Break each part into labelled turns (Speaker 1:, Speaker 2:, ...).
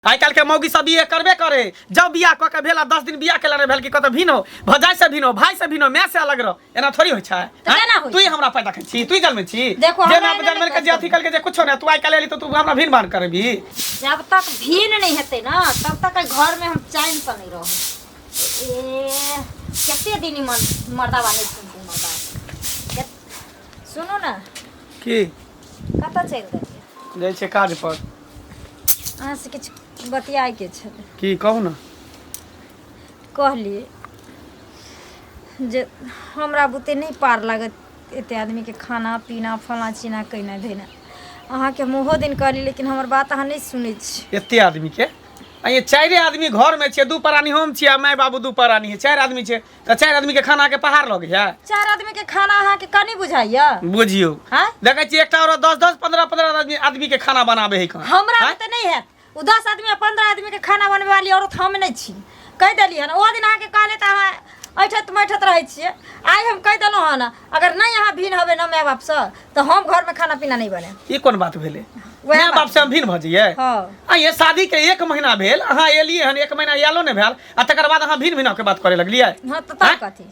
Speaker 1: आइ काल्हि के मौगी सब इहे करबे करे। जब बियाह कऽ के भेल आ 10 दिन बियाह केला नहि भेल कि कतऽ भिन हो, भजाइ से भिन हो, भाई से भिन हो, माय से अलग रह, एना थोड़ी होइ छै?
Speaker 2: तऽ केना होइ
Speaker 1: तू
Speaker 2: छै?
Speaker 1: हमरा पैदा करै छी, तू जन्मे छी।
Speaker 2: देखो,
Speaker 1: जे
Speaker 2: हमरा
Speaker 1: माय
Speaker 2: एना
Speaker 1: जन्मे
Speaker 2: नहि
Speaker 1: के जे अथी
Speaker 2: कहि
Speaker 1: कलके जे कुछो नहि, तू आइ काल्हि एली तऽ तू हमरा भिन भान करबी।
Speaker 2: जब तक भीन नहीं हेतै ना तब तक एहि घर में हम चैन से नहीं रहब। ए कते दिन ई मर्दाबा नहीं सुनतै हमर बात। सुनू ना।
Speaker 1: की?
Speaker 2: कतऽ चलि गेलियै?
Speaker 1: जाइ छियै काज पर।
Speaker 2: अहाँसँ किछु बतियाइके छलै।
Speaker 1: की कहू ने।
Speaker 2: कहली जे हमरा बुते नहि पार लागत एते आदमीके खाना पीना फलाँ चिना केनाइ धेनाइ। अहाँके हम ओहो दिन कहली लेकिन हमर बात अहाँ नहि सुनै छी।
Speaker 1: एते आदमीके? आ ये चारिे आदमी घरमे छियै, 2 प्राणी हम छियै आ माय बाबू 2 प्राणी है, 4 आदमी छै तऽ 4 आदमीके खानाके पहाड़ लगैया।
Speaker 2: 4 आदमीके खाना अहाँके कनी बुझाइया?
Speaker 1: बुझियौ।
Speaker 2: आँय?
Speaker 1: देखै छियै एकटा औरत 10 10 15 15 आदमीके खाना बनाबै है कहाँ।
Speaker 2: हमरा
Speaker 1: आँय?
Speaker 2: तऽ नहि हैत। ओ 10 आदमी आ 15 आदमीके खाना बनबै वाली औरत हम नहि छी। कहि देली हन ओ दिन अहाँके कहले तऽ अहाँ ऐठत मैठत रहै छियै। आइ हम कहि देलहुँ हन अगर नहि अहाँ भिन्न हेबै ने माय बापसँ तऽ हम घरमे खाना पीना नहि बनायब।
Speaker 1: ई कोन बात भेलै?
Speaker 2: वएह
Speaker 1: माय
Speaker 2: बात
Speaker 1: बाप से हम भिन्न भऽ जइयै?
Speaker 2: हँ।
Speaker 1: आ ये शादी के 1 महीना भेल, अहाँ एलियै हन, 1 महीना आयलो नहि भेल आ तकर बाद अहाँ भिन्न भिन्न के बात करे लगलियै।
Speaker 2: हँ तऽ तब कथी?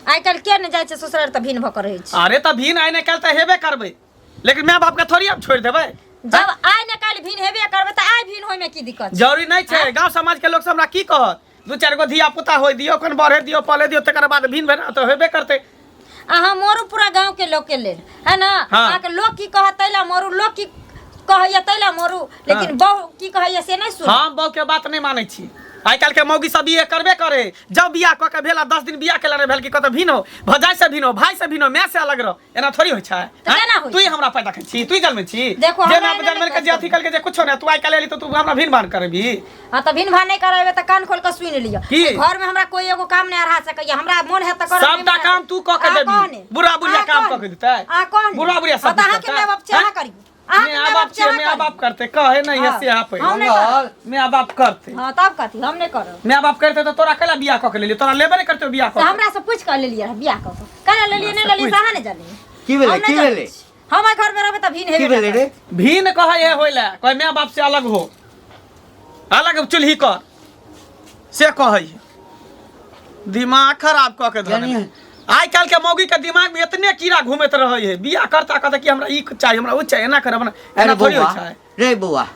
Speaker 2: आइ काल्हि के नहि जाइ छै ससुरारि तऽ भिन्न भऽ कऽ रहै छै।
Speaker 1: अरे तऽ भिन्न आइ ने काल्हि तऽ हेबे करबै, लेकिन माय बाप के थोड़ी आब छोड़ि देबै।
Speaker 2: जब आइ ने काल्हि भिन्न हेबे करबै तऽ आइ भिन्न होइमे की दिक्कत छै?
Speaker 1: जरूरी नहि छै। गाँव समाज के लोक सब हमरा की कहत? 2-4 गो धिया पुता होय दियौ, कन बढ़े दियौ, पले दियौ, तकर बाद भिन्न भेना तऽ हेबे करतै।
Speaker 2: अहाँ मरू पूरा गाँव के लोक के लेल है ना?
Speaker 1: हाँ।
Speaker 2: अहाँके लोक की कहत तै ला मरू, लोक की कहैया तै ला मरू, लेकिन
Speaker 1: हाँ।
Speaker 2: बहू की कहैया से नहि सुनू।
Speaker 1: हम बहू के बात नहि मानै छी। आइ काल्हि के मौगी सब इहे करबे करे। जब बियाह कऽ के भेल आ 10 दिन बियाह केला नहि भेल कि कतऽ भिन हो, भजाइ से भिन हो, भाई से भिन हो, माय से अलग रह, एना थोड़ी होइ छै?
Speaker 2: तऽ केना होइ
Speaker 1: तू
Speaker 2: छै?
Speaker 1: हमरा पैदा करै छी, तू जन्मे छी।
Speaker 2: देखो,
Speaker 1: जे
Speaker 2: हमरा
Speaker 1: माय
Speaker 2: एना
Speaker 1: जन्मे
Speaker 2: नहि
Speaker 1: के जे अथी कलके जे कुछो नहि, तू आइ काल्हि एली तऽ तू हमरा भिन भान करबी।
Speaker 2: हाँ तऽ भिन भान नहि करेबै तऽ कान खोल कऽ सुनि लिअ।
Speaker 1: की?
Speaker 2: घर में हमरा कोई एगो काम नहि अढ़ा सकैया, हमरा मोन हैत तऽ करब,
Speaker 1: सबटा
Speaker 2: नहि मोन हैत
Speaker 1: काम तू कऽ के
Speaker 2: अहाँ
Speaker 1: देबी।
Speaker 2: कहने।
Speaker 1: बुढ़ा बुढ़िया
Speaker 2: अहाँ
Speaker 1: काम
Speaker 2: कहने।
Speaker 1: कऽ के देतै।
Speaker 2: अहाँ कहने।
Speaker 1: बुढ़ा बुढ़िया सब
Speaker 2: हाँ, तऽ अहाँके
Speaker 1: करतै।
Speaker 2: माय बाप छै, अहाँ
Speaker 1: हैं?
Speaker 2: करियौ। अहाँके
Speaker 1: माय
Speaker 2: माय
Speaker 1: बाप
Speaker 2: बाप
Speaker 1: छियै,
Speaker 2: छै,
Speaker 1: माय
Speaker 2: अहाँ
Speaker 1: बाप करतै, कहै नहि है
Speaker 2: हाँ।
Speaker 1: से अहाँ पहिने।
Speaker 2: हम नहि करब।
Speaker 1: माय बाप करतै।
Speaker 2: हाँ, तब कथी, हम नहि करब।
Speaker 1: माय बाप करतै तऽ तोरा कैला बियाह कऽ के लेलियै? तोरा लेबे नहि करतै बियाह कऽ
Speaker 2: तऽ
Speaker 1: के।
Speaker 2: हमरा से पूछि कऽ लेलियै रहए बियाह कऽ के। कैला लेलियै, नहि लेलियै से अहाँ नहि जानियै।
Speaker 3: की भेलै?
Speaker 2: हम नहि
Speaker 3: की
Speaker 2: जानै
Speaker 3: भेलै?
Speaker 2: छी। हम एहि घर में रहबै तऽ भिन
Speaker 3: की
Speaker 2: हेबे
Speaker 3: भेलै रे?
Speaker 1: भिन कहै है होय लए, कहै माय बाप से अलग हो, अलग चूल्ही कर, से कहै है। दिमाग खराब कऽ के धऽ
Speaker 3: यानी
Speaker 1: देने। आइ काल्हि के मौगी के दिमाग में एतने कीड़ा घूमैत रहै है। बियाह करता कहता कि हमरा ई चाही, हमरा ओ चाही, एना कर, अपना एना
Speaker 3: अरे
Speaker 1: थोड़ी होइ
Speaker 3: बौआ,
Speaker 1: छै।
Speaker 3: रे बौआ,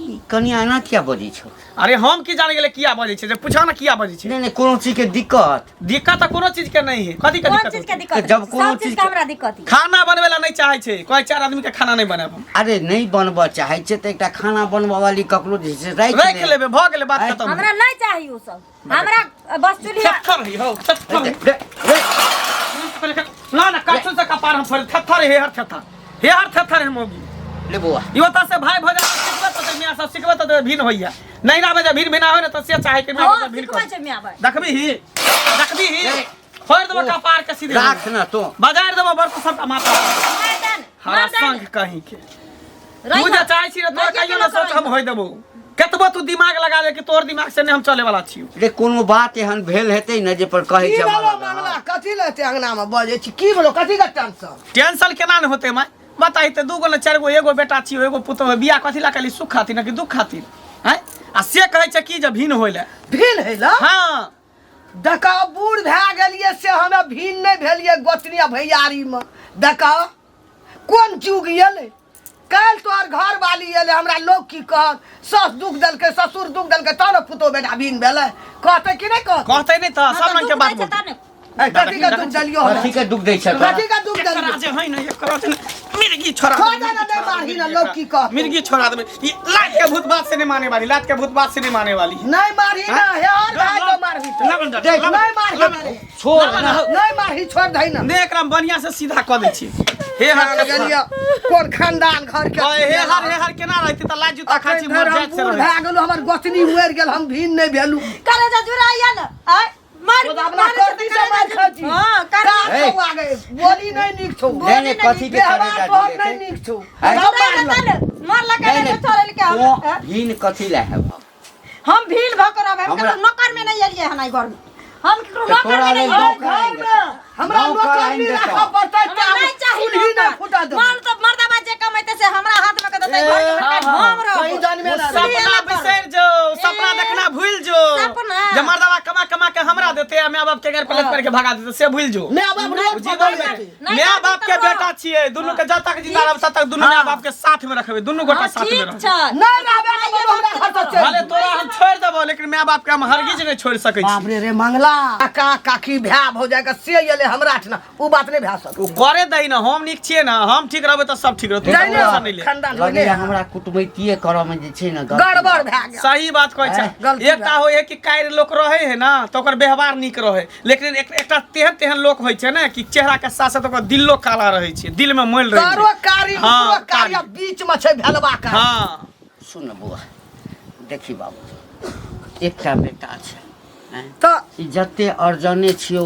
Speaker 3: ई कनिया एना किया बजै छौ?
Speaker 1: अरे हम की जाने गेलै किया बजै छै, जे पूछा ना किया बजै छै।
Speaker 3: नहि नहि, कोनो चीज के दिक्कत?
Speaker 1: दिक्कत तऽ कोनो चीज के नहीं है। कथी के
Speaker 2: कोन
Speaker 1: दिक्कत
Speaker 2: चीज के
Speaker 1: होतै?
Speaker 2: दिक्कत?
Speaker 3: जब कोनो
Speaker 2: सब चीज
Speaker 3: चीज
Speaker 2: के हमरा दिक्कत है।
Speaker 1: खाना बनबै ला नहि चाहै छै, कहै 4 आदमी के खाना नहि बनायब हम।
Speaker 3: अरे नहि बनबऽ चाहै छै तऽ एकटा खाना बनबऽ वाली ककरो जे छै राखि
Speaker 1: राखि लेबै, भऽ गेलै बात
Speaker 3: आँय।
Speaker 1: खतम।
Speaker 2: हमरा नहि चाही ओ सब, हमरा बस चूल्हा।
Speaker 1: थेथर है हौ, थेथर है।
Speaker 3: रे, रे,
Speaker 1: ना ना, काछुन से कपार हम फोड़, थेथर है, हेहर थेथर, हेहर थेथर है मौगी।
Speaker 3: ले बौआ।
Speaker 1: ई ओतऽ से भाई भजा सिखबत तऽ मियाँ सब सिखबत तऽ भिन्न होइया, नहीं आबै जे भिन्न भिन्न होय ने तऽ से चाहे कि मियाँ
Speaker 2: हँ,
Speaker 1: सब भिन्न
Speaker 2: सिखबै
Speaker 1: कर।
Speaker 2: छै मियाँ भाई।
Speaker 1: देखबी ही, देखबी ही, फोड़ देबो कपार के सीधे।
Speaker 3: राख ना तू।
Speaker 1: बजार देबो बर्तन सबटा माथा।
Speaker 2: मर्दन,
Speaker 1: हरा
Speaker 2: मर्दन।
Speaker 1: शंख कहीं के।
Speaker 2: रही
Speaker 1: तू जे
Speaker 2: हँ।
Speaker 1: चाहै छी ने तोरा
Speaker 2: माइके
Speaker 1: कहियो
Speaker 2: के
Speaker 1: ने सोच
Speaker 2: लोक
Speaker 1: हम होय देबो। कतबो तू दिमाग लगा ले कि तोर दिमाग से नहीं हम चले वाला छियो।
Speaker 3: रे कोनो बात एहन भेल हेतै ने जे पर कहै
Speaker 4: की
Speaker 3: छै
Speaker 4: भेलो
Speaker 3: हमरा लग,
Speaker 4: मामला?
Speaker 3: हँ।
Speaker 4: कथी ले एते अंगना में बजै छी? की भेलो? कथी के टेंशन?
Speaker 1: टेंशन केना ने होतै माय? बताही तऽ 2 गो ने 4 गो, एगो बेटा छियो, एगो पुतोह, बियाह कथी ला केली? सुख खातिर ने कि दुख खातिर? हैं? आ से कहै छै कि जे भिन्न होय ले।
Speaker 4: भिन्न होय ले?
Speaker 1: हाँ।
Speaker 4: देखा बूढ़ भए गेलियै से हमे भिन्न नहि भेलियै गोतनी आ भैयारी में। देखा कोन युग एलै? काल्हि तोहर घर वाली एलै, हमरा लोग की कहत? सस दुख देलकै, ससुर दुख देलकै, तब ने पुतोह बेटा भिन्न भेलै। कहतै कि नहि कहतै?
Speaker 1: कहतै नहि तऽ
Speaker 2: हाँ,
Speaker 1: सब
Speaker 2: तऽ
Speaker 1: रंग के
Speaker 2: दुख
Speaker 1: बात
Speaker 2: दै छै
Speaker 1: बोलतै।
Speaker 2: तब ने।
Speaker 4: ए, कथी के दुख देलियौ हमरा?
Speaker 3: कथी के दुख दै छै तोरा?
Speaker 4: कथी के दुख
Speaker 1: एकरा
Speaker 4: देलियौ?
Speaker 1: जे है ने, एकरा जे ने, मिर्गी छोड़ा
Speaker 4: छोड़
Speaker 1: देबै,
Speaker 4: दे ना,
Speaker 1: मिर्गी
Speaker 4: नहीं
Speaker 1: छोड़ा
Speaker 4: मारही
Speaker 1: देबै,
Speaker 4: ना, लोग की कहतौ?
Speaker 1: मिर्गी छोड़ा देबै। ई लात के भूत बात से नहीं माने वाली, लात के भूत बात से नहीं माने वाली।
Speaker 4: नहीं मारही ना, हे और भाई तो मारही तो।
Speaker 1: लबन,
Speaker 4: नहीं मारही ना।
Speaker 3: छोड़ ना।
Speaker 4: नहीं मारही, छोड़ दही ना।
Speaker 1: ने एकरा बढ़िया से सीधा कऽ दै छी। हे हर
Speaker 4: खान गेलियै, कोन खानदान घर के
Speaker 1: ओए, हे हर, हे हर केना रहतै तऽ लाज जूता खाइ छी,
Speaker 4: अखन धरि
Speaker 1: मर
Speaker 4: हम
Speaker 1: जाइत से
Speaker 4: बूढ़
Speaker 1: रहै।
Speaker 4: भए गेलहुँ, हमर गोतनी मरि गेल, हम भीन नहि भेलहुँ।
Speaker 2: करे जा जुड़ाइया ना, आय, मार,
Speaker 4: तो अपना
Speaker 2: मारे छै
Speaker 4: करती
Speaker 2: तऽ
Speaker 4: से
Speaker 2: करे
Speaker 4: मार
Speaker 2: जा
Speaker 4: खाइ छी।
Speaker 2: हाँ, कर
Speaker 4: का
Speaker 3: ए।
Speaker 4: छौ आगे? बोली नहि नीक छौ।
Speaker 3: नहि, नहि, कथी के
Speaker 4: व्यवहार
Speaker 3: करे जा
Speaker 4: तोहर
Speaker 3: जुड़ेतै?
Speaker 4: नहि नीक छौ।
Speaker 3: आँय?
Speaker 4: सब
Speaker 2: जुड़ाइया
Speaker 4: मारलक।
Speaker 2: ना, मार लगा
Speaker 3: नहि,
Speaker 2: के
Speaker 3: नहि,
Speaker 2: छोड़ल के हम,
Speaker 3: तों
Speaker 2: आँय?
Speaker 3: भीन कथी लए हेबह?
Speaker 2: हम भीड़ भऽ के रहबै, हम
Speaker 3: हमरा-
Speaker 2: ककरो नौकर में नहीं एलियै हन एहि घर में। हम केकरो
Speaker 3: तऽ
Speaker 2: नौकर
Speaker 3: तोरा
Speaker 2: नहि
Speaker 3: लेल
Speaker 2: छी।
Speaker 3: नौकर आनि
Speaker 4: घरमे हमरा
Speaker 3: देतौ। नौकर
Speaker 4: नौकर
Speaker 3: आनि
Speaker 4: नहि
Speaker 3: देतौ।
Speaker 4: राखऽ पड़तै
Speaker 2: हमरा
Speaker 4: तऽ
Speaker 2: नहि चाही
Speaker 4: चूल्ही नहि
Speaker 2: नौकर।
Speaker 4: फुटा देबै
Speaker 2: मन तऽ मर्दाबा जे कमेतै से हमरा हाथ में के देतै घर के बड़का हम रहब
Speaker 4: कहीं जानमे ना
Speaker 2: चूल्ही
Speaker 1: सपना
Speaker 2: एना करब।
Speaker 1: बिसरि जो सपना
Speaker 2: ए,
Speaker 1: देखना भूल जो
Speaker 2: सपना।
Speaker 1: जे मर्दवा कमा कमा के हमरा देते आ माय बाप के घर पलट करके भगा देते से भूल जो
Speaker 4: माय बाप रोड पर
Speaker 1: जीवन में
Speaker 4: बैठे।
Speaker 2: नहीं
Speaker 1: माय
Speaker 2: करबै
Speaker 1: बाप के
Speaker 2: तऽ रह।
Speaker 1: बेटा छियै दुनू के जब तक जिंदा रहब तब तक दुनू माय बाप के साथ में रखबै दुनू गोटा
Speaker 2: हाँ,
Speaker 1: साथ में
Speaker 2: ठीक
Speaker 1: रहबै
Speaker 2: छै
Speaker 4: नहि रहबै तऽ बाबू हमरा घर से चलि
Speaker 1: भले तोरा हम छोड़ि देबो लेकिन माय बाप के हम हरगिज नहि छोड़ि सकै
Speaker 4: बाप
Speaker 1: छी
Speaker 4: रे रे मंगला काका काकी भाय भौजाइ के से एलै हमरा ठिना उ बात नहि भए सकत
Speaker 1: ओ करे दही ना हम नीक छियै ना हम ठीक रहबै तऽ सब ठीक रहतै
Speaker 4: जाहि ने
Speaker 1: टेंशन नहि ले
Speaker 4: खानदान
Speaker 3: लगैया हमरा कुटमैतिये करऽ मे जे छै ने गलती
Speaker 4: गड़बड़ भए गेल
Speaker 1: सही बात कहै छै
Speaker 4: गलती
Speaker 1: एकटा होइ है कि कायर लोक रहै है ना तऽ ओकर व्यवहार नीक रहै लेकिन एकटा तेहन तेहन लोक होइ छै ने कि चेहरा के साथ साथ ओकर दिलो काला रहै छै दिल में मैल रहै
Speaker 4: तोरो
Speaker 1: छै
Speaker 4: कारी
Speaker 1: हाँ,
Speaker 4: ऊपरो कारी आ
Speaker 1: कारी।
Speaker 4: बीच में छै भेलवा कारी
Speaker 1: हाँ
Speaker 3: सुन बौआ देखी बाबू एकटा बेटा छै आँय?
Speaker 4: तऽ
Speaker 3: ई जते अर्जने छियौ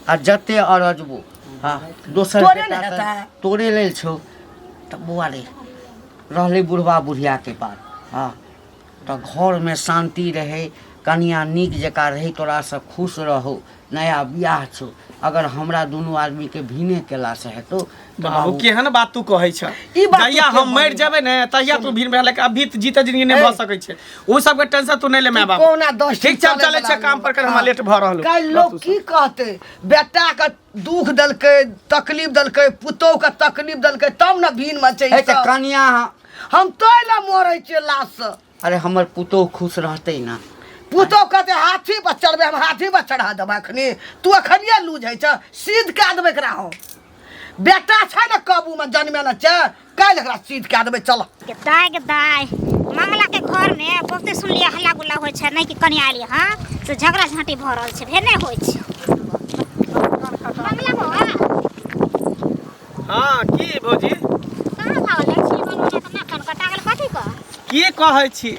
Speaker 3: आ जते अरजबो हँ दोसर
Speaker 4: तोरे
Speaker 3: बेटा
Speaker 4: ने
Speaker 3: तऽ
Speaker 4: हेतै।
Speaker 3: तोरे लेल छौ तऽ बौआ रे रहलै बुढ़बा बुढ़ियाके बात हँ तऽ घरमे शान्ति रहै कनिआँ नीक जकाँ रहै तोरासँ खुश रहौ नया बियाह छौ अगर हमरा दुनू आदमीके भिने केलासँ हेतौ तऽ
Speaker 1: बाबू केहन बात तू कहै छ
Speaker 4: ई बात
Speaker 1: जहिया
Speaker 4: तू
Speaker 1: हम
Speaker 4: के
Speaker 1: मरि जेबै ने तहिया तू भीड़ भेल अभी तऽ जीते जिंदगी नहि भऽ सकै छै ओ सबके टेंशन तू नहि ले माय बाप
Speaker 4: कोना दस
Speaker 1: ठीक छै हम चलै छै काम पर कर हमरा लेट भऽ रहल
Speaker 4: काल्हि लोग की कहतै बेटा के दुख देलकै तकलीफ देलकै पुतोह के तकलीफ देलकै तब ने भीन में छै ई
Speaker 3: हे तऽ
Speaker 4: सब।
Speaker 3: कनिआँ
Speaker 4: हम तो लए मरै छियै लाश से
Speaker 3: अरे हमर पुतोह खुश रहतै ने
Speaker 4: पुतोह कहतै हाथी पर चढ़बै हम हाथी पर चढ़ा देबै अखनी तू अखनिए लूज होइ छ सीध कए देबै एकरा हम बेटा छै ने काबूमे जनमेने छै काल्हि एकरा सीध कए देबै चल
Speaker 5: के दाय के दाय मंगला के घर में बहुते सुनलियै हल्ला गुल्ला होइ छै नहि कि कनिया एलियै हँ से झगड़ा झाँटी भऽ रहल छै भेल नहि होइ छै मंगला बौआ
Speaker 1: हँ की भौजी
Speaker 5: कहाँ भागल जाइ छी बनौना तऽ नाक कान कटा गेल कथी कऽ
Speaker 1: की कहै छी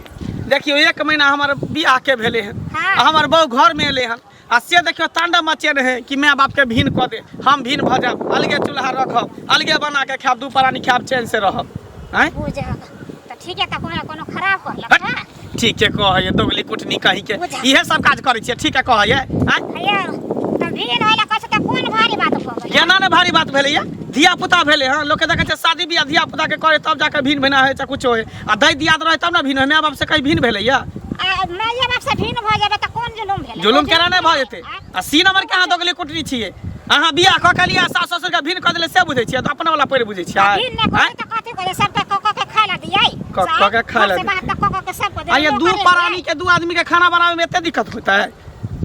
Speaker 1: देखियौ एक महीना हमर बियाहके भेलै हन
Speaker 5: हाँ।
Speaker 1: आ हमर बहू घरमे एलै हन आ से देखियौ तांडव मचेने है कि माय बापके भीन कऽ दे हम भीन भऽ जायब अलगे चूल्हा रखब अलगे बना के खायब दू प्राणी खायब चैन से रहब आँय
Speaker 5: बुझल तऽ ठीक है तऽ कोनो कोनो खराब कहलक
Speaker 1: हट।
Speaker 5: हँ
Speaker 1: ठीके कहैए दोगली कुटनी कही के
Speaker 5: बुझल।
Speaker 1: इहे सब काज करै छियै ठीके कहैए आँय
Speaker 5: हैया तऽ भीड़ होइला कहै छै तऽ कोन भारी बात भऽ गेलै
Speaker 1: केना ने भारी बात भेलैया धिया पुता भेलै हँ लोकके देखै छै शादी बियाह धिया पुता के करे तब जाके भिन भेना होइ छै कुछो होइ आ दै दियाद रहै तब ने भिन होइ माय बाप से कहीं भिन भेलैया
Speaker 5: आ माइए बाप से भिन्न भऽ जेबै तऽ कोन जुलुम भेलै
Speaker 1: जुलुम केना नहि भऽ जेतै आ सी नंबर के अहाँ दोगली कुटनी छियै अहाँ बियाह कऽ के लिअ सास ससुर के भिन कऽ देले से बुझै छियै तऽ अपना वाला पैर बुझै छियै
Speaker 5: भिन्न नहि
Speaker 1: आँय?
Speaker 5: करबै तऽ कथी करबै सबके कऽ कऽ के खाय लए दियै
Speaker 1: कऽ कऽ के खाय लए
Speaker 5: से बात तऽ कऽ कऽ के सबके
Speaker 1: आ ये दू प्राणी के दू आदमी के खाना बनावे में एते दिक्कत होता है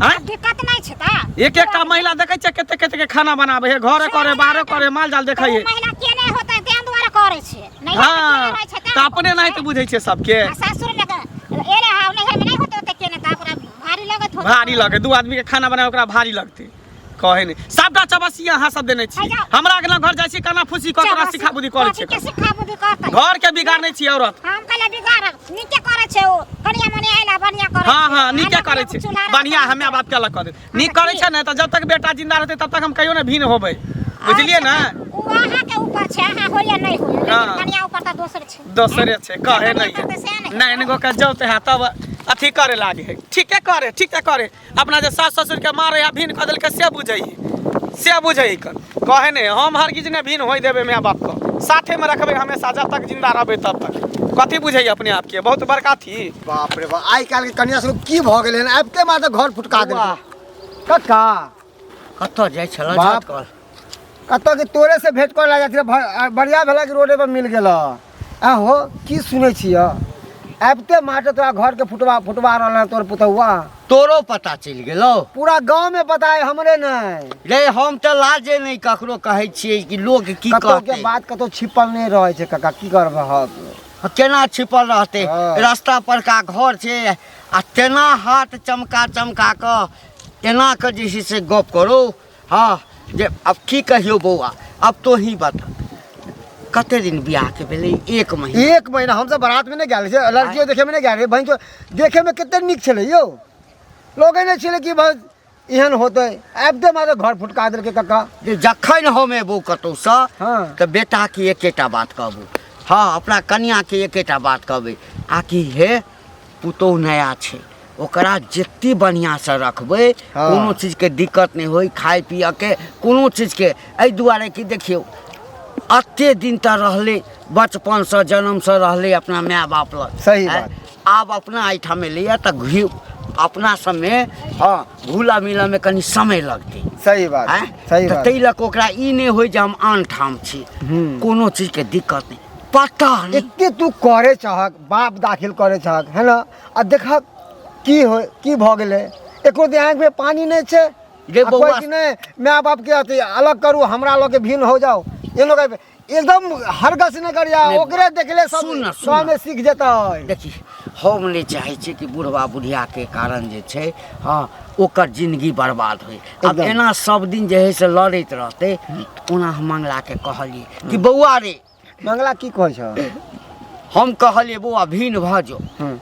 Speaker 1: आँय?
Speaker 5: दिक्कत नहि छै तऽ
Speaker 1: एक एकटा महिला देखै छियै कते कते के खाना बनाबै है घरे करे बाहरे करे माल जाल देखै है
Speaker 5: महिला के नहि होतै तें दुआरे करै छै नहि
Speaker 1: हाँ
Speaker 5: रहै छै
Speaker 1: तऽ अपने नहि तऽ बुझै छियै सबके
Speaker 5: आ सासुर मे तऽ एले हा नैहर मे नहि होतै ओते केने तऽ ओकरा भारी लगत होतै
Speaker 1: भारी लगे दू आदमी के खाना बनावे ओकरा भारी लगतै कहै नहि सबटा चबसिया अहाँ सब देने छी
Speaker 5: है जाओ।
Speaker 1: हमरा अगला घर जाइ छी काना फूसी कऽ तोरा सिखा बुद्धि करै
Speaker 5: कथी
Speaker 1: छै
Speaker 5: के सिखा बुद्धि करतै
Speaker 1: घर के बिगाड़ने छी औरत
Speaker 5: हम कहले बिगाड़ब नीके करै छै ओ कनिया मनी आइला बढ़िया करै
Speaker 1: हाँ
Speaker 5: छै।
Speaker 1: हाँ नीके
Speaker 5: आना
Speaker 1: करै छै
Speaker 5: चूल्हा
Speaker 1: बढ़िया हमे बाप के अलग कऽ दे नीक करै छै ने तऽ जब तक बेटा जिंदा रहतै तब तक हम कहियो ने भिन्न होबै बुझलियै ने
Speaker 5: ओ अहाँ के ऊपर छै अहाँ होइए नहि होइए लेकिन
Speaker 1: हाँ।
Speaker 5: कनिया ऊपर तऽ दोसर छै
Speaker 1: दोसरे छै कहे
Speaker 5: बढ़िया
Speaker 1: नहि
Speaker 5: करतै सएह ने
Speaker 1: नाइन गो के जौते है तब अथी करे लागे है ठीके करे ठीके करे अपना जे सास ससुर के मारे आ भिन्न कऽ देलकै से बुझै है से बुझै है कर कहे नहि हम हरगिज नहि भिन्न होय देबै माय बाप के साथे में रखबै हमेशा जब तक जिंदा रहबै तब तक कथी बुझै अपने आप के बहुत बड़का थी
Speaker 6: बाप रे बाप आइ काल्हि के कनिया सब की भऽ गेलै हन आबिते मात्र घर फुटका देलकै कक्का
Speaker 3: कतऽ जाइ छलऽ
Speaker 6: बाप।
Speaker 3: झटकल
Speaker 6: कतऽ के तोरे से भेंट करे ला जाइत रहे बढ़िया भेला कि रोडे पर मिल गेल आहो की सुनै छिय आबिते माटे तोरा घर के फुटवा फुटवा रहल हन तोर पुतहुआ
Speaker 3: तोरो पता चलि गेलौ
Speaker 6: पूरा गांव में पता है हमरे नहीं
Speaker 3: रे हम तऽ लाजे नहि ककरो कहै छियै कि लोक की
Speaker 6: कतौ के
Speaker 3: कहतै
Speaker 6: बात कतौ छिपल नहीं रहै छै काका की करबै हम
Speaker 3: केना छिपल रहतै
Speaker 6: हँ।
Speaker 3: रास्ता परका घर छै आ तेना हाथ चमका चमका कऽ एना कऽ जे छै से गप करू हँ जे आब की कहियौ बौआ आब तोही बता कते दिन बियाहके भेलै एक महीना
Speaker 6: एक महीना हमसब बारात में नहीं गेल छियै लड़कियो देखे में नहीं गेल रहियै बहिन चो देखे में कते नीक छलै यौ लगै नहि छलै कि बस एहन होतै आबिते मात्र घर फुटका देलकै कक्का
Speaker 3: जे जखन हम एबौ कतहुसँ
Speaker 6: हँ।
Speaker 3: तऽ बेटाके एकेटा बात कहबू हँ अपना कनिआँके एकेटा बात कहबै आकि हे पुतोहु नया छै ओकरा जते बढ़िआँसँ रखबै,
Speaker 6: हँ।
Speaker 3: कोनो चीजके दिक्कत नहि होय खाय पियके, कोनो चीजके। एहि दुआरे कि देखियौ, एते दिन तऽ रहलै, बचपनसँ जन्मसँ रहलै अपना माय बाप लग।
Speaker 6: सही
Speaker 3: आँय?
Speaker 6: बात।
Speaker 3: आब अपना एहिठाम एलैए तऽ घी अपना सबमे, हँ, घुलऽ मिलऽमे कनि समय लगतै।
Speaker 6: सही बात।
Speaker 3: आँय?
Speaker 6: सही
Speaker 3: तऽ
Speaker 6: बात।
Speaker 3: ताहि लऽ कऽ ओकरा ई नहि होइ जे हम आन ठाम छी, कोनो चीजके दिक्कत नहि, पता नहि।
Speaker 6: एते तू करे चाहक, बाप दाखिल करे चाहक है ना, आ देखक की हो, की भऽ गेलै, एको दिन आँखिमे पानी नहि छै।
Speaker 3: रे
Speaker 6: आ
Speaker 3: बौआ।
Speaker 6: कहै कि नहि, माय बापके अथी अलग करू, हमरा लऽ के भिन्न हो जाओ, ये लोग एकदम हरगस नहि करिया।
Speaker 3: नहि,
Speaker 6: ओकरे देखले सब
Speaker 3: सुन ना, सुन ना।
Speaker 6: गाँवमे सीख जेतै।
Speaker 3: देखी, हम नहि चाहै छियै कि बुढ़बा बुढ़ियाके कारण जे छै, हँ, ओकर जिंदगी बर्बाद होइ। आब
Speaker 6: एकदम।
Speaker 3: एना सब दिन जे है से लड़ैत रहतै। ओना हम मंगलाके कहलियै कि बौआ रे।
Speaker 6: मंगला की कहै छौ?
Speaker 3: हम कहलियै, बौआ, भिन्न भऽ जो,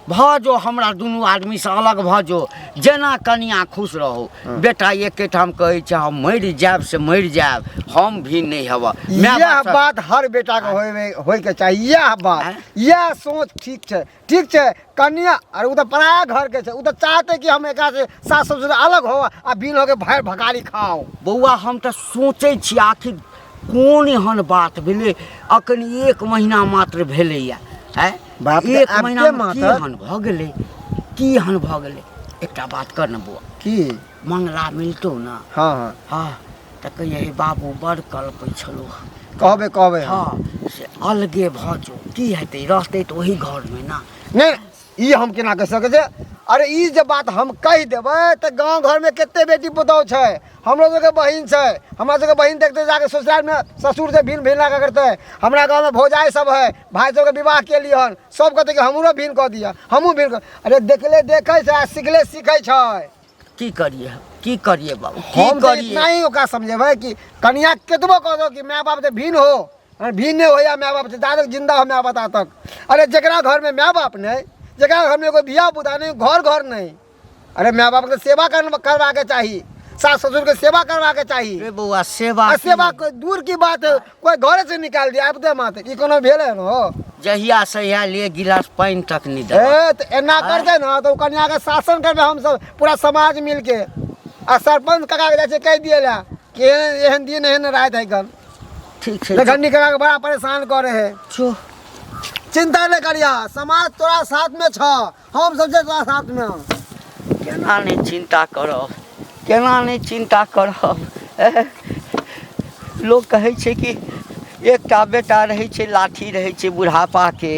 Speaker 3: भऽ जो, हमरा दुनू आदमीसँ अलग भऽ जो, जेना कनिया खुश रहो। बेटा एकेठाम कहै छै, हम मरि जायब से मरि जायब, हम भिन्न नहि हेबऽ माय
Speaker 6: इएह
Speaker 3: बापसँ।
Speaker 6: बात हर बेटाके होय होयके चाही, इएह बात।
Speaker 3: आँय?
Speaker 6: इएह सोच ठीक छै, ठीक छै। कनिया अरे ओ तऽ पराया घरके छै, ओ तऽ चाहतै कि हम एकरा से सास ससुर अलग हो आ बिन होके भाय भकारी खाओ।
Speaker 3: बौआ, हम तऽ सोचै छी आखिर कोन एहन बात भेलै, अखन एक महीना मात्र भेलैया। आँय?
Speaker 6: बाप तऽ
Speaker 3: एक
Speaker 6: आबिते
Speaker 3: महीनामे की
Speaker 6: मात्र।
Speaker 3: एहन भऽ गेलै, की एहन भऽ गेलै? एकटा बात कर ने बौआ।
Speaker 6: की?
Speaker 3: मंगला मिलतौ ने?
Speaker 6: हँ हँ।
Speaker 3: हँ, तऽ कहियै, हे बाबू, बड़ कलपै छलहुँ।
Speaker 6: कहबै, कहबै हम।
Speaker 3: हँ, से अलगे भऽ जो, की हेतै? रहतै तऽ ओही घरमे ने।
Speaker 6: नहि, ई हम केना कहि सकै छियै? अरे ई जे बात हम कहि देबै तऽ गाँव घरमे कते बेटी पुतहु छै, हमरो सबके बहिन छै, हमरा सबके बहिन देखते जाके ससुरालमे ससुरसँ भिन्न भिन्न कऽ करतै। हमरा गाँवमे भौजाइ सब है, भाय सबके विवाह केलियै हन, सब कहतै कि हमरो भिन्न कऽ दिअ, हमहूँ भिन्न कऽ। अरे देखले देखै छै आ सिखले सीखै छै।
Speaker 3: की करिए, की करिए बाबू, की
Speaker 6: हम तऽ
Speaker 3: करिए?
Speaker 6: इतना ही ओकरा समझेबै कि कनिया केतबो कह दो कि माय बाप से भिन्न हो, अरे भिन्न नहि होइया माय बाप से, जा तक जिंदा हो माय बाप ता तक। अरे जकरा घरमे माय बाप नहि, जकरा घरमे कोइ धिया पुता नहि, घर घर नहि, अरे माय बापके सेवा करबाके चाही, सास ससुरके सेवा करबाके चाही।
Speaker 3: रे बौआ, सेवा
Speaker 6: आ
Speaker 3: की?
Speaker 6: सेवा कोई दूर की बात है, कोई घरे से निकाल दिया आबिते माते, ई कोनो भेलै ने हो?
Speaker 3: जहिया से आयल एक गिलास पानि तक नहि देलक।
Speaker 6: ए तऽ एना करतै ने तऽ ओ कनियाके शासन करबै हमसब पूरा समाज मिलके, आ सरपंच काका के जाइ छै कहि दियै लए कि एहन एहन दिन एहन राति है कन।
Speaker 3: ठीक छै।
Speaker 6: लखंडी काका के बड़ा परेशान करे है।
Speaker 3: चो।
Speaker 6: चिंता नहि करिया, समाज तोरा साथ में छ, हम सब छै तोरा साथ में।
Speaker 3: केना नहि चिंता करब, केना नहि चिंता करब? लोक कहै छै कि एकटा बेटा रहै छै लाठी रहै छै बुढ़ापाके,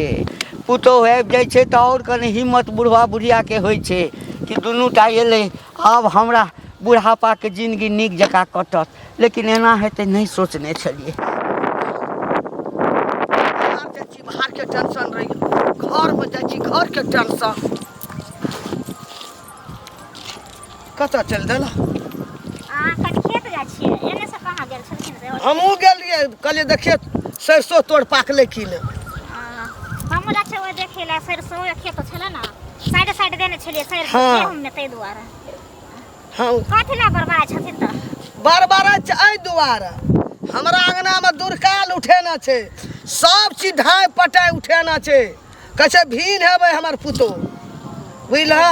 Speaker 3: पुतोहु आबि जाइ छै तऽ आओर कनि हिम्मत बुढ़बा बुढ़ियाके होइ छै कि दुनू टा एलै, आब हमरा बुढ़ापाके जिनगी नीक जकाँ कटत। लेकिन एना हेतै नहि सोचने छलियै।
Speaker 4: बाहर जाइ छी, बाहरके टेंशन रहैए, घरमे जाइ छी, घरके टेंशन। कतऽ चलि देलह?
Speaker 5: अहाँ कनि खेत जाइ छियै, एने से कहाँ गेल छलखिन से?
Speaker 4: हमहूँ गेल रहियै, कहलियै देखियै सरिसो तोड़ पाकलै कि नहि।
Speaker 5: हमहूँ जाइ छियै ओहि देखै लए, सरिसो खेत छलै ने, साइड साइड देने छलियै सरिसो
Speaker 4: हँ।
Speaker 5: गेहूँमे, ताहि दुआरे।
Speaker 4: हँ।
Speaker 5: कथी लए बड़बड़ाइ छथिन तऽ?
Speaker 4: बड़बड़ाइ छै एहि दुआरे, हमरा अङ्गनामे दुरकाल उठेना छै, सब चीज ढाइ पटाइ उठेना छै। कहै छै भीन हेबै हमर पुतोह, बुझलह?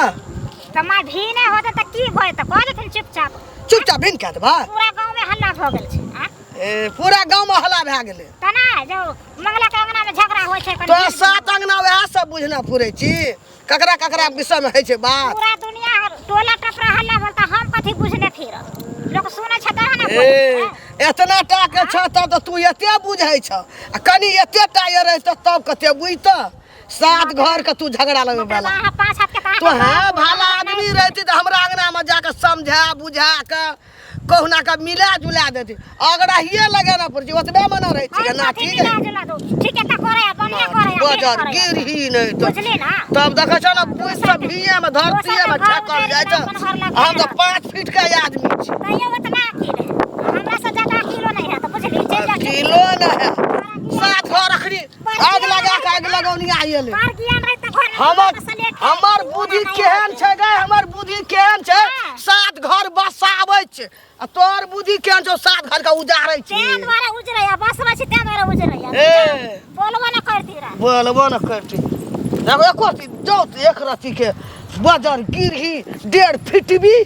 Speaker 5: तऽ माय भीने होतै तऽ की भऽ जेतै? कह देथिन चुपचाप।
Speaker 4: चुपचाप भीन कए देबै?
Speaker 5: पूरा गाँवमे हल्ला भऽ गेल छै आ?
Speaker 4: ए, पूरा गाँवमे हल्ला भए गेलै।
Speaker 5: तना जो मंगला के अंगना में झगड़ा होइ छै कनि।
Speaker 4: तोरा सात अंगना वएह सब बुझना फुरै छी, ककरा ककरा विषयमे होइ छै बात।
Speaker 5: पूरा दुनिया टोला टपरा हल्ला बोलता, हम कथी बुझने फिर? लोक सुनै छै तहन ने
Speaker 4: ए
Speaker 5: बोलै।
Speaker 4: एतना टा के छ तब तऽ तू एते बुझै छ, आ कनि एते टा ये रहितऽ तब कते बुझतऽ? सात घर के तू झगड़ा लगबै
Speaker 5: मतलब
Speaker 4: वाला।
Speaker 5: अहाँ पाँच हाथ के तऽ
Speaker 4: तो हाँ भला आदमी रहती तऽ हमरा अंगना में जाके समझा बुझा के कहुना के मिला जुला देती। अगराहिए लगेना पड़ै छै, ओतबे मना रहै छै ना। ठीक है,
Speaker 5: ठीक है, तऽ करे बढ़िया करे।
Speaker 4: बजर गिरही नहि तऽ
Speaker 5: बुझली ना?
Speaker 4: तब देखै छौ ने, बुझ सब भीए में धरतीए में ठेकल जाइ छै। हम तऽ 5 फीट के आदमी छी।
Speaker 5: तैयो उतना अकील है, हमरा से ज्यादा अकीलो नहीं है, तो बुझली, चलि जा।
Speaker 4: किलो नहि है, सात घर अखनी आग लगा के आग लगौनी आयल।
Speaker 5: पर ज्ञान रहे तऽ घर
Speaker 4: हमर हमर बुद्धि केहन छै गै, हमर बुद्धि केहन छै? सात घर बसाबै छै, आ तोहर बुद्धि केहन छौ, सात घर के उजारै छी?
Speaker 5: तें द्वारा उजरैया, बसबै छी तें द्वारा उजरैया।
Speaker 4: ए।
Speaker 5: बोलबो न करती रह।
Speaker 4: बोलबो न करती। देखो एको रत्ती जाउ तऽ एक रत्ती के बजर गिरही डेढ़ फिटबी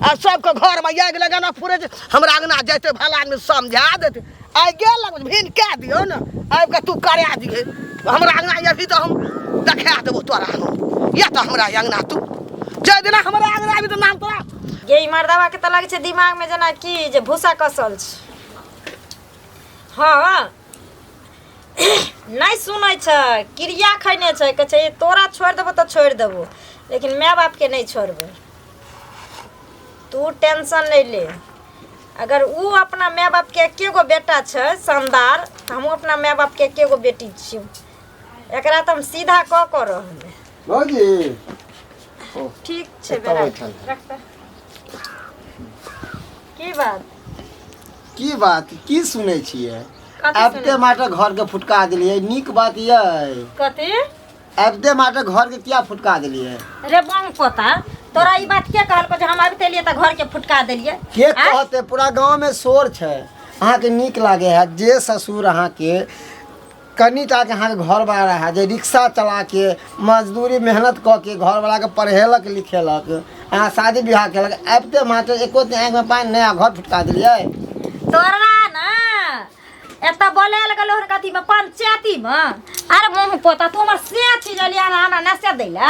Speaker 4: आ सबके घरमे आगि लगाना फुरे छै। हमरा अंगना जैते भला आदमी समझा देते। आइ गेल लगबै भिन कए दियौ ने, आबि कऽ तू करा दिहे हमरा अंगना अभी तऽ हम देखा देबो तोरा। हम या तऽ हमरा अंगना तू जाहि दिना हमरा अंगना आबी तऽ नाम तोरा
Speaker 2: गे। ई मर्दवा के तऽ लगै छै दिमाग में जेना कि जे भूसा कसल छै। हँ, नहि सुनै छै, क्रिया खैने छै। कहै छै तोरा छोड़ि देबो तऽ छोड़ि देबो, लेकिन माय बापके नहि छोड़बै। तू टेंशन नहि ले। अगर उ अपना माय बापके एके गो बेटा छै शानदार, तऽ हमहूँ अपना माय बापके एके गो बेटी छियौ। एकरा तऽ हम सीधा कऽ कऽ रहबै।
Speaker 6: भौजी।
Speaker 2: ठीक छै।
Speaker 6: एतऽ
Speaker 2: बेटा
Speaker 6: बैठल।
Speaker 2: रख तऽ। की बात?
Speaker 6: की बात की सुनै छियै?
Speaker 2: कथी?
Speaker 6: आबिते
Speaker 2: सुनै?
Speaker 6: मात्र घर के फुटका देलियै, नीक बात यै?
Speaker 2: कथी?
Speaker 6: आबिते मात्र घर के किया फुटका देलियै?
Speaker 2: रे बंग पोता, तोरा ई बात के कहलको जे हम आबिते एलियै तऽ घर के फुटका देलियै?
Speaker 6: के
Speaker 2: आँय?
Speaker 6: कहते, पूरा गाँव में शोर छै। अहाँके नीक लागे है जे ससुर अहाँके कनी टाके अहाँके घरवाला है जे रिक्शा चला के मजदूरी मेहनत कऽ के घरवालाके पढ़ेलक लिखेलक, अहाँ शादी बियाह केलक, आबिते मात्र एको दिन आँखिमे पानि नहि आ घर फुटका देलियै?
Speaker 2: तोरा ना एतऽ बोलायल गेलो हन कथी में, पंचायती में। अरे मुँह पोता, तू हमर से चीज अलिया हमरा नशा दै ला?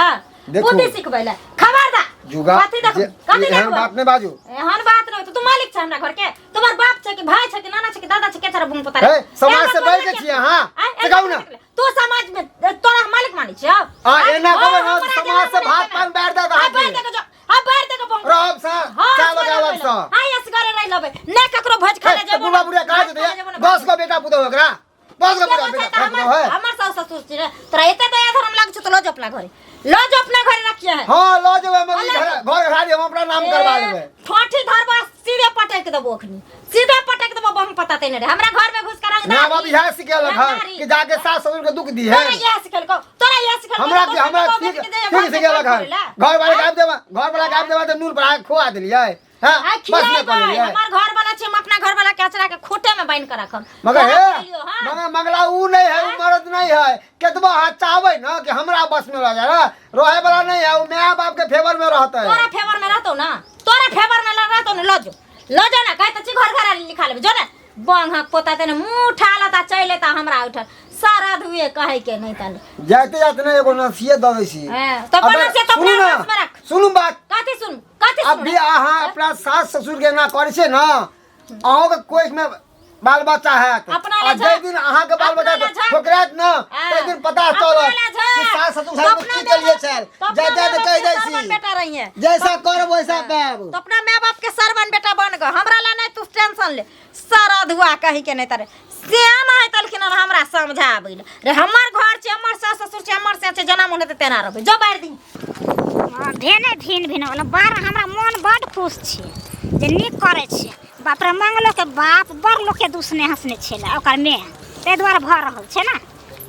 Speaker 6: देखू।
Speaker 2: बुद्धि सिखबै ला? खबरदार!
Speaker 6: जुगा
Speaker 2: कथी देख
Speaker 6: जे-
Speaker 2: कथी
Speaker 6: एहन
Speaker 2: देखबै?
Speaker 6: बात नहि बाजू।
Speaker 2: एहन बात नहि तो तू मालिक छै हमरा घर के? तुम्हार बाप छै कि भाई छै कि नाना छै कि दादा छै? के छै बुंग पोता रे?
Speaker 6: हे, समाज से
Speaker 2: एना
Speaker 6: बढ़ि के
Speaker 2: बोलबै
Speaker 6: छियै अहाँ?
Speaker 2: आँय,
Speaker 6: से
Speaker 2: एना
Speaker 6: कहू ना।
Speaker 2: बोलबै? तू समाज में तोरा हम मालिक मानै छियौ?
Speaker 6: आ एना कहबै ना,
Speaker 2: हमरा
Speaker 6: समाज
Speaker 2: जेना
Speaker 6: से भात
Speaker 2: बोलै
Speaker 6: पान बाँटि देत
Speaker 2: आ
Speaker 6: अहाँके।
Speaker 2: बाँटि देके जो, आ बाँटि देके बंग।
Speaker 6: रहब सा
Speaker 2: हाँ,
Speaker 6: चाय
Speaker 2: असगरे
Speaker 6: लगालब
Speaker 2: रहि
Speaker 6: सा।
Speaker 2: लेबै। हाँ, असगरे रहि लेबै। नहि ककरो भोज खाय
Speaker 6: हे,
Speaker 2: लए जेबो
Speaker 6: बुढ़ा
Speaker 2: ना,
Speaker 6: बुढ़िया कहाँ
Speaker 2: भात
Speaker 6: जेतै?
Speaker 2: खाय लए जेबो ना।
Speaker 6: 10 गो बेटा पुतहु ओकरा, 10 गो
Speaker 2: के
Speaker 6: बेटा
Speaker 2: बोलतै
Speaker 6: बेटा
Speaker 2: तऽ
Speaker 6: पुतहु है।
Speaker 2: हमर हमर सास ससुर छै रे। तोरा एते दया धर्म लागै छौ तऽ लऽ जो अपना घरे, लऽ जो अपना घरे रखिए है।
Speaker 6: हाँ, लऽ जेबै हम।
Speaker 2: लऽ
Speaker 6: घर घर घराड़ी हम अपना नाम करवा लेबै।
Speaker 2: ठोठी धरबा, सीधे पटक देबो अखनी, सीधे पटक देबो। बम पता तेने रे, हमरा घर में घुस कर रंगदारी।
Speaker 6: माय बाप इएह सिखेलक हन
Speaker 2: रंगदारी।
Speaker 6: कि जाके सास ससुर के दुख दी है?
Speaker 2: तोरा इएह सिखेलकौ? तोरा इएह सिखेलकौ?
Speaker 6: हमरा
Speaker 2: तऽ
Speaker 6: की हमरा
Speaker 2: दोसर के
Speaker 6: ठीक
Speaker 2: कहबै कि जे
Speaker 6: ठीक
Speaker 2: घर में
Speaker 6: सिखेलक
Speaker 2: काम
Speaker 6: हन।
Speaker 2: करै ला।
Speaker 6: घर वाला के आबि देबा, घर वाला के आबि देबा तऽ नून पर खुआ देलियै। हाँ,
Speaker 2: आ
Speaker 6: बस नहि
Speaker 2: खिलेबै।
Speaker 6: पड़लियै।
Speaker 2: हमर घर वाला छै, हम अपना घर वाला के अचरा के खूटे में बान्हि के रखब।
Speaker 6: मगर
Speaker 2: तोरा
Speaker 6: हे
Speaker 2: खिलेलियौ, हाँ।
Speaker 6: मगर मंगला ऊ नहीं है, ऊ मर्द नहीं है। केतबो अहाँ चाहबै ना कि हमरा बस में रह जाए, रहे वाला नहीं है। ऊ माय बाप के फेवर में रहते।
Speaker 2: तोरा फेवर में रहतौ ना, तोरा फेवर में रहतौ ना। लऽ जो, लऽ जो ना, कहै तऽ छी घर घर लिखा लेबै। जो ने बंगक पोता, तेने मुँह उठा लेता, चलि एता हमरा उठल सारा धुए कहै के नहि तने।
Speaker 6: जाते जाते ना एगो नसीहत दऽ दै छी।
Speaker 2: हाँ, तो
Speaker 6: अगर-
Speaker 2: अपना से तो
Speaker 6: सुनू
Speaker 2: अपना
Speaker 6: ना,
Speaker 2: बस में रख।
Speaker 6: सुनू बात।
Speaker 2: कथी सुन, कथी सुन?
Speaker 6: अभी अहाँ अपना सास ससुर के एना करै छियै ना, अहूँके कोख में बाल बच्चा हैत।
Speaker 2: अपना
Speaker 6: आ
Speaker 2: ले
Speaker 6: जाहि
Speaker 2: जा।
Speaker 6: दिन अहाँके बाल
Speaker 2: अपना
Speaker 6: बच्चा
Speaker 2: ले जा।
Speaker 6: ठोकरायत ना,
Speaker 2: हाँ।
Speaker 6: ताहि दिन पता
Speaker 2: अपना
Speaker 6: चलत
Speaker 2: ले जा।
Speaker 6: कि सास ससुर
Speaker 2: तो
Speaker 6: साथ में
Speaker 2: अपना
Speaker 6: की केलिए
Speaker 2: माय-बाप-
Speaker 6: छल।
Speaker 2: तो अपना
Speaker 6: जाते जाते
Speaker 2: माय-बाप
Speaker 6: कहि
Speaker 2: के
Speaker 6: दै
Speaker 2: सरवन
Speaker 6: छी,
Speaker 2: बेटा रहिए।
Speaker 6: जैसा करब वैसा पायब।
Speaker 2: तो अपना माय बाप के सरवन बेटा बन गए। हमरा ला नहीं तू टेंशन ले। सारा धुआ कही के नहीं तारे श्याम आय तलखिन हन हमरा समझाबै ले रे। हमर घर छै, हमर सास ससुर छै, हमर से छै, जेना मन हेतै तेना रहबै। जो बाहर दी।
Speaker 5: हँ, भेने भिन भिन वाला बार हमरा मोन बड खुश छै जे नीक करै छै। बाप रे, मंगलो के बाप बड़ लोक के दुसने हंसने छलै ओकर में, ताहि दुआरे भऽ रहल छै ने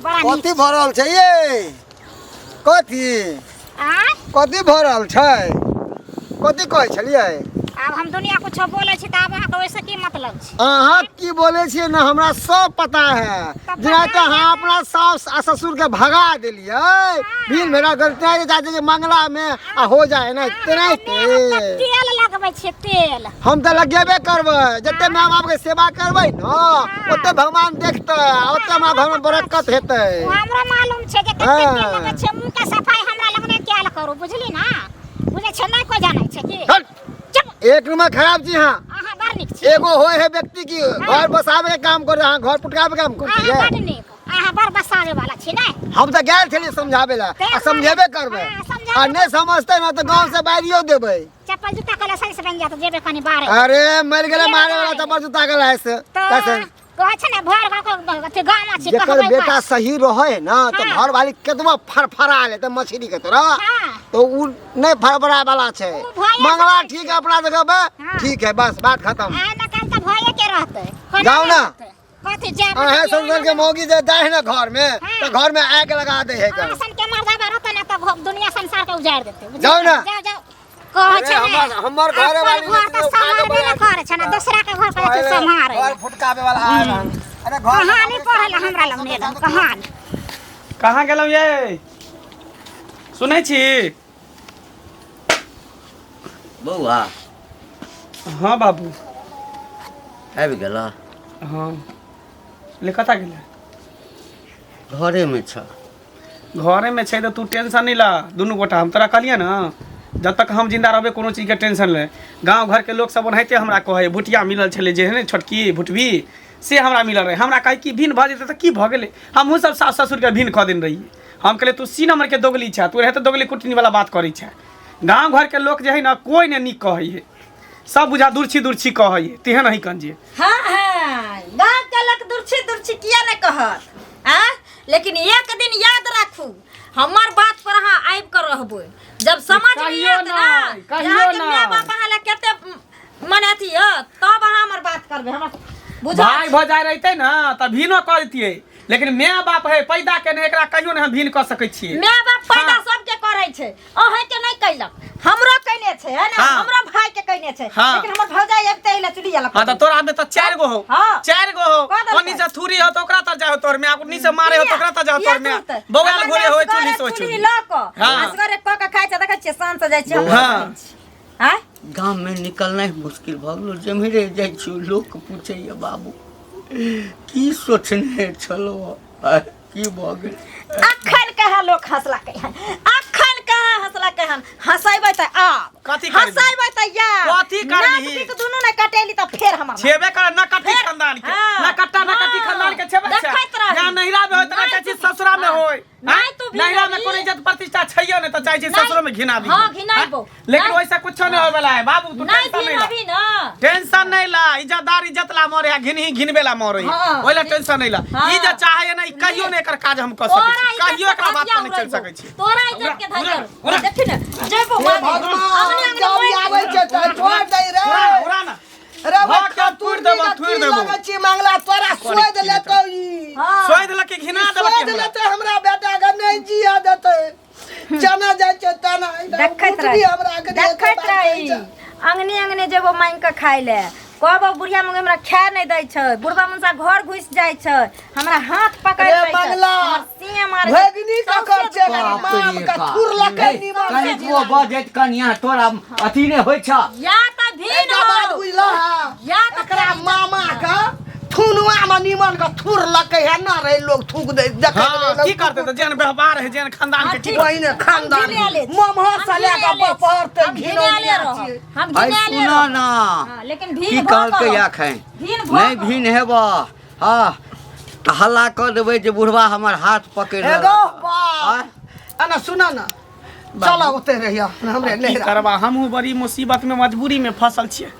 Speaker 5: बड़ा नीक।
Speaker 6: कथी भऽ रहल छै ये? कथी?
Speaker 5: आँय?
Speaker 6: कथी भऽ रहल छै? कथी कहै छलियै?
Speaker 5: आब हम दुनिया कुछो बोलै छी तऽ आब अहाँके ओहिसँ की मतलब छै?
Speaker 6: अहाँ की बोलै छियै ने, हमरा सब पता है।
Speaker 5: तऽ
Speaker 6: जेना
Speaker 5: पता
Speaker 6: तऽ अहाँ
Speaker 5: है।
Speaker 6: अपना सास आ ससुर के भगा देलियै, भीड़ भेड़ा करते जाते के मंगला में आ हो जाए ना तेनाहिते।
Speaker 5: तेल लगबै छियै तेल।
Speaker 6: हम तऽ लगेबे करबै। जते माय बाप के सेवा करबै ने, ओते भगवान देखतै आ ओते हमरा घर में बरकत हेतै।
Speaker 5: ओ हमरा मालूम छै जे कते तेल
Speaker 6: हाँ।
Speaker 5: लगै छै। मुँह के सफाई हमरा लग नहि कयल करू, बुझली ना? बुझै छै नहि, कोइ जानै छै की?
Speaker 6: हट।
Speaker 5: चुप।
Speaker 6: एक नंबर खराब छी अहाँ।
Speaker 5: अहाँ बड़ नीक छी।
Speaker 6: एगो होय है व्यक्ति की घर बसावे के काम करे, अहाँ घर पुटकावे के काम
Speaker 5: अहाँ
Speaker 6: करतियै।
Speaker 5: बड़ नीक, अहाँ बड़ बसावे वाला छी ने।
Speaker 6: हम तऽ गेल छलियै समझाबै लए आ समझेबे करबै।
Speaker 5: हाँ, समझाबै।
Speaker 6: आ नहि समझतै ने तऽ गाँव से बाहरियो देबै।
Speaker 5: चप्पल जूता के लाइसेंस बनि जायत, जेबै कनि बाहर।
Speaker 6: अरे मरि गेलै मारे वाला चप्पल जूता के लाइसेंस
Speaker 5: तऽ
Speaker 6: लाइसेंस।
Speaker 5: कहै छै ने भर गाँव के अथी गाम अछि।
Speaker 6: जेकर
Speaker 5: कहबै
Speaker 6: बेटा
Speaker 5: बस।
Speaker 6: सही रहे ना तऽ
Speaker 5: हाँ।
Speaker 6: घर वाली केतबो फड़फड़ा लेते मछली के तरह,
Speaker 5: हाँ।
Speaker 6: तो उ नहीं फड़फड़ा वाला छै।
Speaker 5: उ भये
Speaker 6: मंगला
Speaker 5: सकै
Speaker 6: ठीक है अपना जगह पे।
Speaker 5: हाँ।
Speaker 6: ठीक है, बस बात खत्म।
Speaker 5: आइ न काल्हि तऽ भये के रहतै, कोना
Speaker 6: जाउ
Speaker 5: नहि
Speaker 6: ना।
Speaker 5: रहतै? कथी जायब?
Speaker 6: अहे संसद के मौगी जे जाइ है ना घर में,
Speaker 5: हाँ।
Speaker 6: तऽ घर में आग लगा दे है।
Speaker 5: अहाँ सन के मर्दाबा रहतै ने तऽ दुनिया संसार के उजाड़ि देतै, बुझलियै?
Speaker 6: जाउ ना।
Speaker 5: जाउ जाउ, कहै
Speaker 6: अरे
Speaker 5: छै ने,
Speaker 6: हमर घरे
Speaker 5: अपन
Speaker 6: वाली
Speaker 5: घर तऽ सम्हारबे ने करै छै ने, दोसरा के घर पर एते सम्हारै।
Speaker 6: घर फुटकावे वाला आयल हन। अरे घर
Speaker 5: कहानी पढ़ै लए हमरा लग नहि एलहन कहानी।
Speaker 1: कहाँ गेलहुँ ये? सुनै छी?
Speaker 3: बौआ।
Speaker 1: हाँ बाबू।
Speaker 3: आबि गेला?
Speaker 1: हाँ। ले कतऽ गेलै?
Speaker 3: घरेमे छ।
Speaker 1: घरेमे छै तऽ तू टेंशन नहि ला, दुनू गोटा हम तोरा कहलियै ने जब तक हम जिंदा रहबै कोनो चीजके टेंशन नहि। गाँव घरके लोक सब ओनाहिते हमरा कहै, भुटिया मिलल छलै जे है ने छोटकी भुटबी, से हमरा मिलल रहै। हमरा कहै कि भिन्न भऽ जेतै तऽ की भऽ गेलै, हमहूँ सब सास ससुरके भिन्न कऽ देने रहियै। हम कहलियै तू सी नम्बरके दोगली छह, तू एनाहिते दोगली कुटनी वाला बात करै छह। गाँव घरके लोक जे है ने कोइ नहि नीक कहै है, सब बुझा दुर्छी दुर्छी कहै है, तेहन है कन जे।
Speaker 2: हाँ हाँ, गाँव के लोक दुर्छी दुर्छी किया नहि कहत आ? लेकिन एक दिन याद राखू, हमर बात पर अहाँ आबि कऽ रहबै। जब समझ में
Speaker 1: कहियो
Speaker 2: आयत ना
Speaker 1: नहि, कहियो
Speaker 2: अहाँके माय
Speaker 1: नहि।
Speaker 2: बाप अहाँ लए कते मने अथी यऽ, तब अहाँ हमर बात करबै। हमरा बुझल
Speaker 1: भाय भौजाइ रहितै ने तऽ भिनो कऽ दितियै, लेकिन माय बाप है पैदा केने, एकरा कहियो नहि हम भिन्न कऽ सकै छियै।
Speaker 2: माय बाप पैदा
Speaker 1: हाँ।
Speaker 2: सबके करै छै, अहें के नहि कैलक, हमरो कैने छै, है ना?
Speaker 1: हाँ।
Speaker 2: हमरो भाई के कैने छै।
Speaker 1: हाँ।
Speaker 2: लेकिन हमर भौजाइ आबिते एलै चुल्ही अलग।
Speaker 1: हाँ तऽ तोरा में तऽ चारि गो हो।
Speaker 2: हाँ।
Speaker 1: चारि गो हो।
Speaker 2: कऽ देलकै।
Speaker 1: ओनी से थूरी हो तऽ ओकरा तर जाय हो तोर में, ओनी से मारे हो तऽ ओकरा तर जाय हो तोर में।
Speaker 2: किया तुरतै?
Speaker 1: बौआल
Speaker 2: हमर
Speaker 1: घोरे हो
Speaker 2: माय
Speaker 1: चुल्ही से
Speaker 2: असगरे
Speaker 1: चुल्ही।
Speaker 2: चुल्ही लऽ कऽ
Speaker 1: हाँ।
Speaker 2: असगरे कऽ कऽ खाइ छै, देखै छियै शान से जाइ छियै हम।
Speaker 1: हाँ।
Speaker 2: आँय?
Speaker 3: गाममे निकलनाइ मुश्किल भऽ गेलो। जेम्हरे जाइ छी लोक पूछैए, बाबू की सोचने छलहुँ, की भऽ गेल?
Speaker 2: अखन कहाँ लोक हंसलकै हन, अखन कहाँ हंसलकै हन? हंसेबै तऽ आब
Speaker 1: कथी करबही?
Speaker 2: हंसेबै तऽ यार
Speaker 1: कथी करबही?
Speaker 2: नाक पीक दुनू नहि कटेली तऽ फेर हमर
Speaker 1: छेबे कर न कट्टी
Speaker 2: फेर-
Speaker 1: खानदान के।
Speaker 2: हाँ।
Speaker 1: न कट्टा न कट्टी
Speaker 2: हाँ।
Speaker 1: खानदान के छेबे छै।
Speaker 2: देखैत रही।
Speaker 1: ना नैहरा में होय तऽ ना
Speaker 2: नहि
Speaker 1: चाहै छी
Speaker 2: तू-
Speaker 1: ससुरा में
Speaker 2: हाँ।
Speaker 1: होय।
Speaker 2: नहि तू भी
Speaker 1: नैहरा में
Speaker 2: रही।
Speaker 1: कोनो इज्जत प्रतिष्ठा छैयो नहि तऽ चाहै छी
Speaker 2: नहि।
Speaker 1: ससुरो में घिनाबी।
Speaker 2: हाँ, घिनाइबो।
Speaker 1: लेकिन
Speaker 2: नहि।
Speaker 1: वैसा कुछो नहीं होय वाला है बाबू, तू
Speaker 2: नहीं
Speaker 1: टेंशन
Speaker 2: भी
Speaker 1: नहीं ला।
Speaker 2: अभी ना
Speaker 1: टेंशन नहीं ला, इज्जतदार इज्जत ला मरे है, घिनही घिनबे ला मरे है।
Speaker 2: हाँ।
Speaker 1: ओहि ला टेंशन नहीं ला।
Speaker 2: हाँ।
Speaker 1: ई जे चाहे है ना, ई कहियो नहीं एकर काज हम कऽ सकै
Speaker 2: तोरा
Speaker 1: छी,
Speaker 2: इज्जत
Speaker 1: कहियो
Speaker 2: के
Speaker 1: एकरा बात
Speaker 2: धजिया
Speaker 1: पर नहीं चलि
Speaker 2: उड़ैबो।
Speaker 1: सकै छी।
Speaker 2: तोरा इज्जत के धजिया
Speaker 1: उड़ा, उड़ा।
Speaker 2: देखी ने जेबो
Speaker 4: हे
Speaker 2: मारे।
Speaker 4: भगवान,
Speaker 2: अंगने अंगने
Speaker 4: जब
Speaker 2: मारि
Speaker 4: आबै छै तऽ छोड़ दै रे।
Speaker 1: उड़ा, उड़ा ना।
Speaker 4: रे
Speaker 1: भाग के थूरि देबो, थूरि देबो।
Speaker 4: लगै छी मंगला तोरा सोधि लेतौ ई।
Speaker 2: हाँ।
Speaker 1: सोधि देलक, घिना देलक
Speaker 4: सोधि
Speaker 1: हमरा।
Speaker 4: लेतै हमरा बेटा के, नहि जिया देतै। चना जाइ छै तना
Speaker 2: देखैत
Speaker 4: उठबी
Speaker 2: रही,
Speaker 4: हमरा के
Speaker 2: देखैत रही। अंगने अंगने जेबो मांगि कऽ खाय ले, कहबो बुढ़िया मंगे हमरा खाय नहि दै छै, बुढ़बा मुनसा घर घुसि जाइ छै, हमरा हाथ पकड़ि
Speaker 4: रे
Speaker 2: लै छै,
Speaker 4: मंगला,
Speaker 2: हमर सिंह मारै छै,
Speaker 4: भगिनी ककर
Speaker 2: सौंसे
Speaker 4: छै?
Speaker 2: दुकान।
Speaker 4: माम के थुर लकै निमन से।
Speaker 3: कनिको बजैत कनिया तोरा अथी नहि होइ छ।
Speaker 2: या तऽ भीन
Speaker 4: एकटा बात
Speaker 2: हो
Speaker 4: बुझलह?
Speaker 2: या तऽ
Speaker 4: एकरा मामा के थुनुआ में निमन के थुर लकै है ना रे, लोग थूक दे देखै
Speaker 1: हाँ, की करतै तऽ जेहन व्यवहार है, जेहन खानदान के की
Speaker 4: पहिने खानदान
Speaker 2: हम घिनाएले छी।
Speaker 4: ममहर
Speaker 2: हम
Speaker 4: से लए कऽ
Speaker 2: घिनाएले छी।
Speaker 4: बपहर तक
Speaker 2: हम घिनाएले
Speaker 4: घिनौनिया
Speaker 2: रहब।
Speaker 4: छियै।
Speaker 2: हम
Speaker 3: है
Speaker 2: घिनाएले
Speaker 3: सुन
Speaker 2: रहब।
Speaker 3: ना।
Speaker 2: हाँ, लेकिन
Speaker 3: की
Speaker 2: भीन भऽ
Speaker 3: कहलकै
Speaker 2: कऽ
Speaker 3: एखन?
Speaker 2: भीन भऽ
Speaker 3: नहि
Speaker 2: कऽ।
Speaker 3: भीन हेबह, हँ तऽ हल्ला कऽ देबै जे बुढ़वा हमर हाथ पकड़ि
Speaker 4: एगो
Speaker 3: लेलक।
Speaker 4: बाप एना सुन ना, चल ओते रहिया हमरे
Speaker 1: की
Speaker 4: नहिरा।
Speaker 1: करबा, हमहूँ बड़ी मुसीबत में मजबूरी में फसल छियै।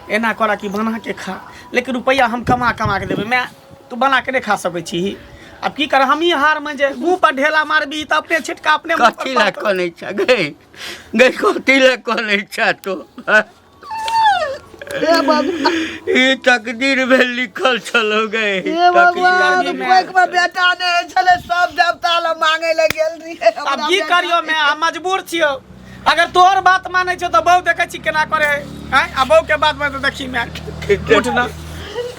Speaker 1: एना कर कि बना के खा, लेकिन रुपैआ हम कमा कमा के देबै। मैं तू बना के नहीं खा सकै छी। आब की कर, हमही हार में जे मुँह पर ढेला मारबी तऽ अपने छिटका अपने मुँह पर
Speaker 3: कथी लए
Speaker 1: पड़तौ।
Speaker 3: कनै छ गै? गै कथी लए कनै छ तू?
Speaker 4: हे भगवान,
Speaker 3: ई तकदीर भेल लिखल छलो गै।
Speaker 4: हे भगवान,
Speaker 1: करबी मैं?
Speaker 4: कोइक में बेटा नहि छलै, सब देवता लए मांगे लए गेल रहियै।
Speaker 1: आब
Speaker 4: हमरा
Speaker 1: की
Speaker 4: बेटा
Speaker 1: करियो, मैं हम मजबूर छियौ। अगर तोहर बात मानै छौ तऽ बहू देखै छी केना करे है। आँय, आ बहू के बात में तऽ देखी मैं उठ ना।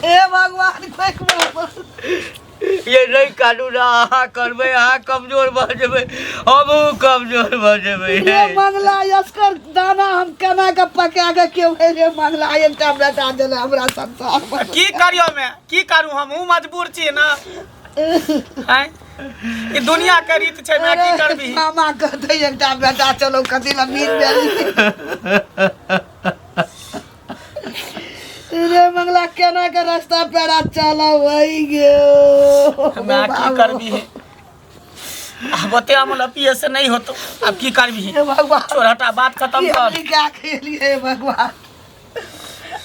Speaker 4: हे भगवान, कोइक में
Speaker 3: ये नहीं कानू ना, अहाँ करबै, अहाँ कमजोर भऽ जेबै, हमहूँ कमजोर भऽ जेबै।
Speaker 4: रे मंगला, यसकर दाना हम केना के पका के केबै? रे मंगला, एकटा बेटा देले हमरा संसार पर।
Speaker 1: की करियो मैं, की करू, हमहूँ मजबूर छी ना। आँय, ई दुनिया के रीत छै, मैं की करबी?
Speaker 4: मामा कहते एकटा बेटा चलो, कथी ला मीन भेल रे मंगला? केना के रास्ता पेड़ा चलबै गे?
Speaker 1: मैं की करबी? अब ओते अमल पिए से नहीं होतो, अब की करबी?
Speaker 4: हे भगवान,
Speaker 1: छोड़, हटा, बात खत्म
Speaker 4: की
Speaker 1: कर।
Speaker 4: हमनी क्या खेलिए भगवान?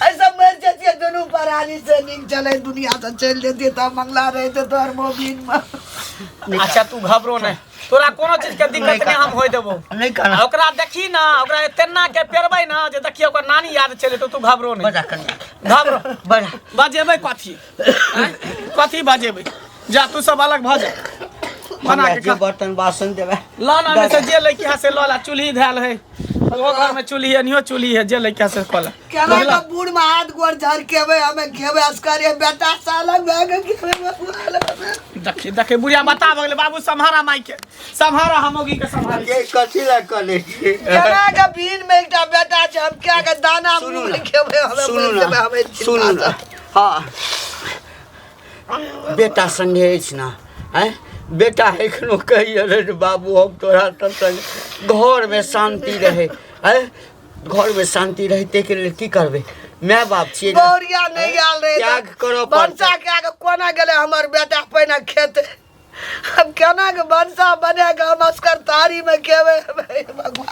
Speaker 4: ऐसा मर जतिए दोनों परानी से निक चले, दुनिया से चल जतिए तब मंगला रहते तोहर मोबिन में।
Speaker 1: अच्छा तू घबरो नहीं, तोरा कोनो चीज के दिक्कत नहीं हम होय देबो।
Speaker 3: नहीं कानू।
Speaker 1: आ ओकरा देखी ना, ओकरा एतना के पेरबै ना जे देखियो ओकर नानी याद चले तो तू घबरो नहीं।
Speaker 3: बजा कनिया,
Speaker 1: घबरो।
Speaker 3: बजा।
Speaker 1: बजेबै कथी? आँय? कथी बजेबै? जा तू सब अलग भऽ जा, बना
Speaker 3: हमरा
Speaker 1: के
Speaker 3: जे
Speaker 1: खा।
Speaker 3: बर्तन बासन देबै
Speaker 1: ल ना में से जे लैके है से ल ला। चूल्ही धैल है, ओहो घर में चूल्ही है नियो चूल्ही है जे लइका से कल
Speaker 4: केना के बूढ़ में हाथ गोड़ झरकेबै हमे खेबै असकरे बेटा साला भए के खेबै बबुआ लग।
Speaker 1: देखी देखी बुढ़िया बता भऽ गेलै बाबू सम्हारा माई के सम्हारा हम ओगी के सम्हारे
Speaker 3: के कथी लए करै छी
Speaker 4: केना के भीन में एकटा बेटा छै हम क्या के दाना
Speaker 3: सुनू
Speaker 4: मुँह
Speaker 3: ना,
Speaker 4: में खेबै हमे
Speaker 3: सुनू
Speaker 4: मरि
Speaker 3: ना
Speaker 4: जेबै हमे
Speaker 3: सुनू ना हँ बेटा संगे अछि ने आँय बेटा एखनो कहिए रे जे बाबू हम तोरा सब संगे घरमे शान्ति रहै आँय घरमे शान्ति रहै ताहिके लेल की करबै माय बाप छियै ने।
Speaker 4: बौरिया नहि आयल रहे
Speaker 3: त्याग करऽ
Speaker 4: भनसा
Speaker 3: पड़तै
Speaker 4: के आगे कोना गेलै हमर बेटा पहिने खेत हम केना के भनसा बना के हम असकर थारी में खेबै हे भगवान।